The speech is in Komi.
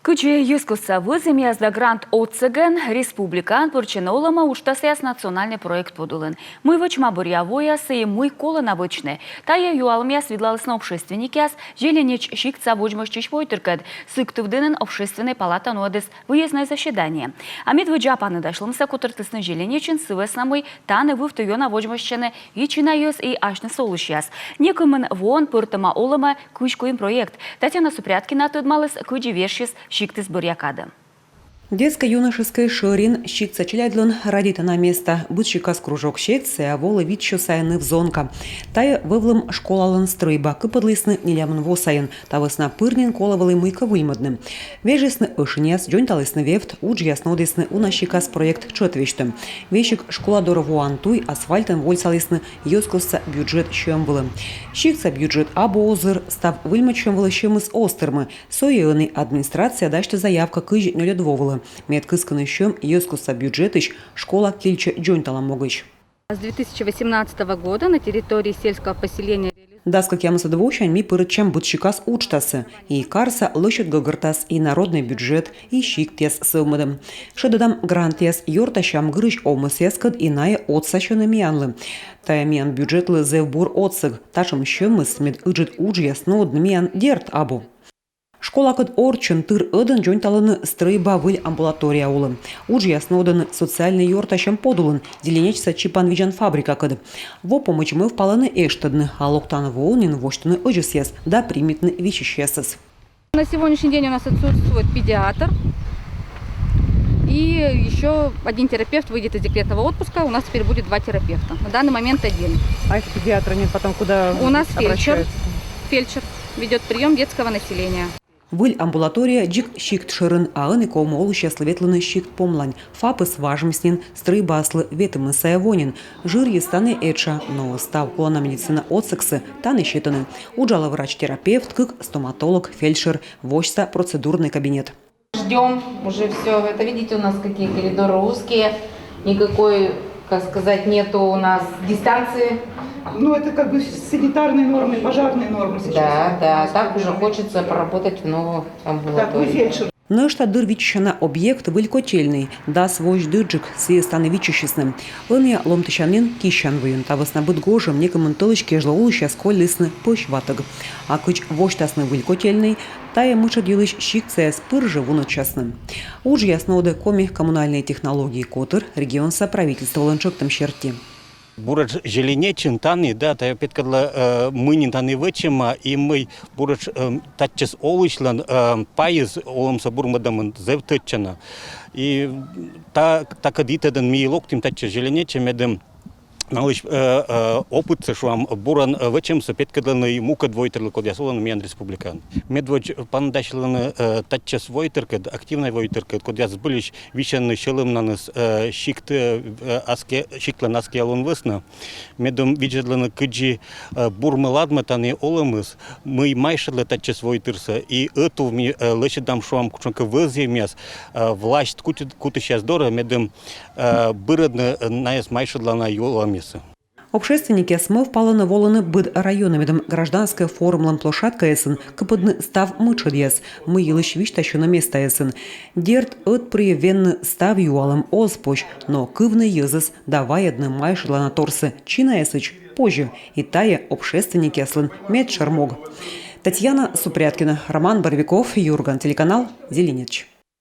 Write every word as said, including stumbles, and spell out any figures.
Кыдзи йӧзкостса вӧзйӧмъяс да грант отсӧгӧн республикаын пӧртчӧны олӧмӧ уджтасъяс национальнӧй проект подулын? Мый вӧчӧма бӧръя воясӧ и мый колӧ на вӧчны? Тайӧ юалӧмъяс видлалісны общественникъяс Зеленеч сиктса водзмӧстчысь войтыркӧд. Сыктывдінын Общественнӧй палата нуӧдіс выезднӧй заседание. А медводдза паныдасьлӧмсӧ котыртісны Зеленечын сы вӧсна, мый тані вывті ёна водзмӧстчӧны и чина йӧз, и асьныс олысьяс. Некымын воӧн пӧртӧма олӧмӧ кызь куим проект. Татьяна Супряткина тӧдмаліс, кыдзи вежсис сиктыс бӧръя кадӧ. Детско-юношескӧй шӧрин сиктса челядьлӧн радейтана места. Быд сикас кружок, секцияӧ волӧ витсё сайӧ ныв-зонка. Тайӧ вӧвлӧм школалӧн стрӧйба, кыпӧдлісны нелямын во сайын. Та вӧсна пыр нин колӧ вӧлі мыйкӧ выльмӧдны. Вежисны ӧшиньяс, дзоньталісны вевт, уджъяс нуӧдісны уна сикас проект тшӧт весьтӧ. Весиг школа дорӧ воан туй асфальтӧн вольсалісны йӧзкостса бюджет сьӧм вылӧ. Сиктса бюджет абу озыр, став выльмӧдчӧм вылӧ сьӧмыс оз тырмы. Сійӧн и администрация дасьтӧ заявка кызь нёльӧд во вылӧ, мед кыскыны сьӧм йӧзкостса бюджетысь школа кильчӧ дзоньталӧм могысь. С две тысячи восемнадцатого года на территории сельского поселения реали- Дас кӧкъямысӧд восянь ми пырӧдчам быд сикас уджтасӧ. И карса лӧсьыд гӧгӧртас, и народнӧй бюджет, и сиктъяс сӧвмӧдӧм. Шедӧдам грантъяс, ёртасям гырысь овмӧсъяскӧд, и найӧ отсасьӧны миянлы. Тайӧ миян бюджетлы зэв бур отсӧг. Татшӧм сьӧмыс, мед ыджыд уджъяс нуӧдны, миян, дерт, абу. Школакӧд орччӧн тыр ӧдӧн дзоньталӧны стрӧйба выль амбулатория улӧ. Уджъяс нуӧдӧны социальнӧй ёртасьӧм подулын Зеленечса чипан видзан фабрикакӧд. Во помӧдз мӧвпалӧны эштӧдны, а локтан воын нин восьтыны ӧдзӧсъяс да примитны висьысьясӧс. На сегодняшний день у нас отсутствует педиатр. И еще один терапевт выйдет из декретного отпуска. У нас теперь будет два терапевта. На данный момент один. А если педиатра нет, потом куда обращаются? У нас фельдшер. Фельдшер ведет прием детского населения. Выль амбулатория дзик сикт шӧрын, а ӧні ковмӧ олысьяслы ветлыны сикт помлань. ФАП-ыс важмис нин, стрӧйбаыслы ветымын сайӧ во нин. Жырйыс тані этша, но став колана медицина отсӧгсӧ тані сетӧны. Уджалӧ врач-терапевт, кык стоматолог, фельдшер, восьса процедурнӧй кабинет. Ждём уже всё. Это, видите, у нас какие коридоры узкие. Никакой, как сказать, нету у нас дистанции. Ну, это как бы санитарные нормы, пожарные нормы сейчас. Да, да, так уже хочется поработать в новую амбулаторию. Так, вы фельдшер. Нӧшта дыр виччысяна объект — выль котельнӧй. Дас воысь дырджык сійӧс тані виччысисны. Ӧнія ломтысянін киссян выйын. Та вӧсна быд гожӧм некымын тӧлысь кежлӧ олысьяс кольлісны пӧсь ватӧг. А кыдз восьтасны выль котельнӧй, тайӧ мытшӧд йылысь сиктсаяс пыр жӧ вунӧдчасны. Уджъяс нуӧдӧ Коми коммунальные технологии котыр регионса правительстволӧн тшӧктӧм серти. Буретш Зеленечын тані, да, тайӧ петкӧдлӧ, э, мый нин тані вӧчӧма и мый буретш, э, татчӧс олысьлӧн, э, пайыс олӧмсӧ бурмӧдӧмын зэв тӧдчана. И та, такӧд йитӧдӧн ми локтім татчӧ Зеленечӧ, медым налысь, э, э, опытсӧ, шуам, бурӧн, э, вӧчӧмсӧ петкӧдлыны и мукӧд войтырлы, кодъяс олӧны миян республикаын. Медводз паныдасьлыны, э, татчӧс войтыркӧд, активнӧй войтыркӧд, кодъяс збыльысь висьӧны сьӧлӧмнаныс, э, сикт, э, аски, сиктлӧн аскиалун вӧсна. Медым видзӧдлыны, кыдзи, э, бурмӧ-ладмӧ тані олӧмыс, мый майшӧдлӧ татчӧс войтырсӧ, и ӧтув ми, э, лӧсьӧдам, шуам, кутшӧмкӧ вӧзйӧмъяс, э, власьт кут-, кутысьяс дорӧ, медым, э, бырӧдны, э, найӧс майшӧдлана юалӧмъясӧ. Общественникъяс мӧвпалӧны волыны быд районӧ, медым гражданскӧй форумлӧн площадкаясын кыпӧдны став мытшӧдъяс, мый йылысь висьтасьӧны местаясын. Дерт, ӧтпырйӧ венны став юалӧм оз позь, но кывны йӧзӧс да вайӧдны майшӧдланаторсӧ чинаясӧдз позьӧ, и тайӧ общественникъяслӧн медшӧр мог. Татьяна Супряткина, Роман Боровиков, «Юрган» телеканал, Зеленеч.